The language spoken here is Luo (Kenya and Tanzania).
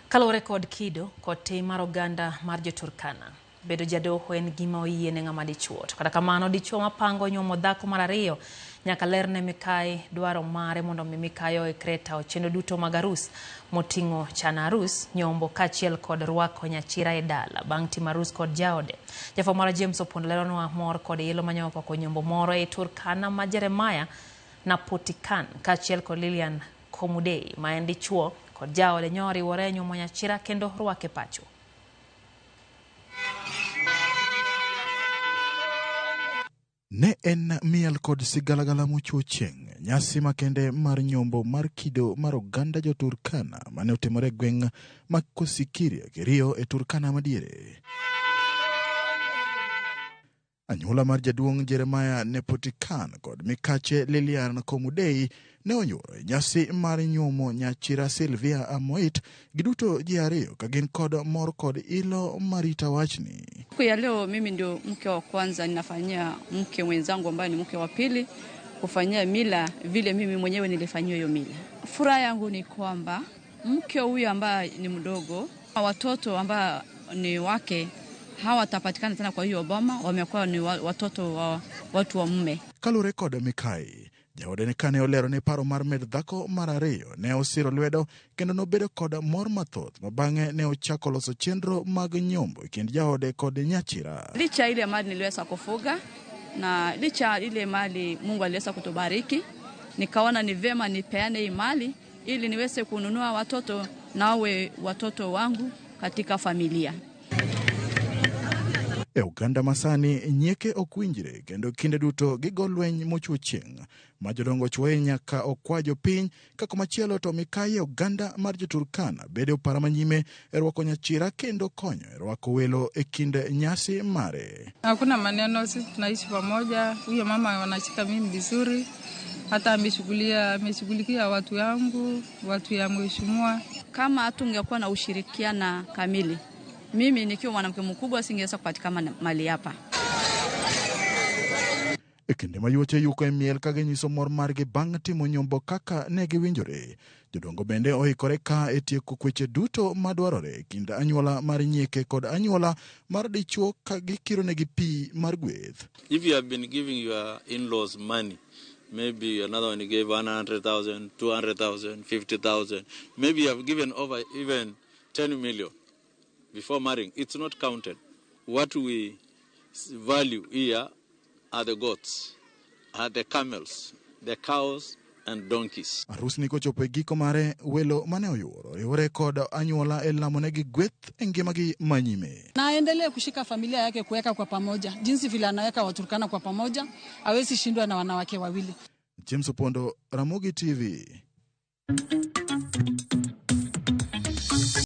Kaluwore kod kido kod tim mar oganda mar jo-Turkana, bedo jadoho en gima oyie ne ng'ama dichuo. To kata kamano, dichuo mapango nyuomo dhako mar ariyo nyaka lerne mikayi dwaro mare mondo mi mikayi oikre tawo chenro duto mag arus moting'o chano arus, nyombo kaachiel kod rwako nyachira e dala bang' timo arus kod jaode. Jafwambo marwa James Opondo leronwa mor kod ilo manyo okwako nyombo moro ei Turkana ma Jeremiah Napotikan kaachiel kod Lilian Komudei ma en dichuo kod jaode nyo oriwore e nyuomo nyachira kendo rwake pacho. Ne en miel kod sigalagala mochuo chieng' nyasi makende mar nyombo mar kido mar oganda jo-Turkana mane otimore e gweng' ma Kosikiria Kerio e Turkana madiere. Anyuola mar jaduong' Jeremiah Nepotikan kod mikache Lilian Komudei ne oyuoro e nyasi mar nyuomo nyachira Sylvia Amoit, giduto ji ariyo ka gin kod mor kod ilo marita wachni. Siku ya leo mimi ndio mke wa kwanza ninafanyia mke mwenzangu ambaye ni mke wa pili kufanyia mila vile mimi mwenyewe nilifanyiwa hiyo mila. Furaha yangu ni kwamba mke huyu ambaye ni mdogo, watoto ambao ni wake hawatapatikana tena kwa hiyo boma, wamekuwa ni watoto wa watu wa mume. Kaluwore kod Mikai, jaode ne kane olero ni paro mar med dhako mar ariyo ne osiro lwedo kendo nobedo kod mor mathoth ma bang'e ne ochako loso chenro mag nyombo e kind jaode kod nyachira. Licha ile mali niliweza kufuga na licha ile mali Mungu aliweza kutubariki, nikaona ni vema nipeane hii mali ili niweze kununua watoto na wawe watoto wangu katika familia. E oganda masani, nyieke ok winjre kendo kinde duto gigo lweny mochuo chieng' ma jodongo chuoye nyaka okwa jopiny ka komachielo to mikayi e oganda mar jo-Turkana bedo opara manyime e rwako nyachira kendo konyo e rwako welo e kind nyasi mare. Hakuna maneno, sisi tunaishi pamoja. Huyo mama anashika mimi vizuri, hata ameshughulikia watu yangu, watu ya mheshimiwa. Kama hatungekuwa na ushirikiana kamili, mimi nikiwa mwanamke mkubwa singeweza kupatikana mali hapa. E kinde ma yuoche yuko e miel ka ginyiso mor margi bang' timo nyombo kaka ne giwinjore, jodongo bende oikore ka e tieko kweche duto madwarore e kind anyuola mar nyieke kod anyuola mar dichuo ka gikironegi pi mar gweth. If you have been giving your in-laws money, maybe another one you gave 100,000, 200,000, 50,000, maybe you have given over even 10 million before marrying, it's not counted. What we value here are the goats, are the camels, the cows and donkeys. Arusni kochopo e giko mare, welo mane oyuoro riwore kod anyuola e lamonegi gweth e ngimagi manyime. Na aendelee kushika familia yake kuweka kwa pamoja, jinsi vile anaweka Waturkana kwa pamoja, hawezi shindwa na wanawake wawili. James Opondo, Ramogi TV.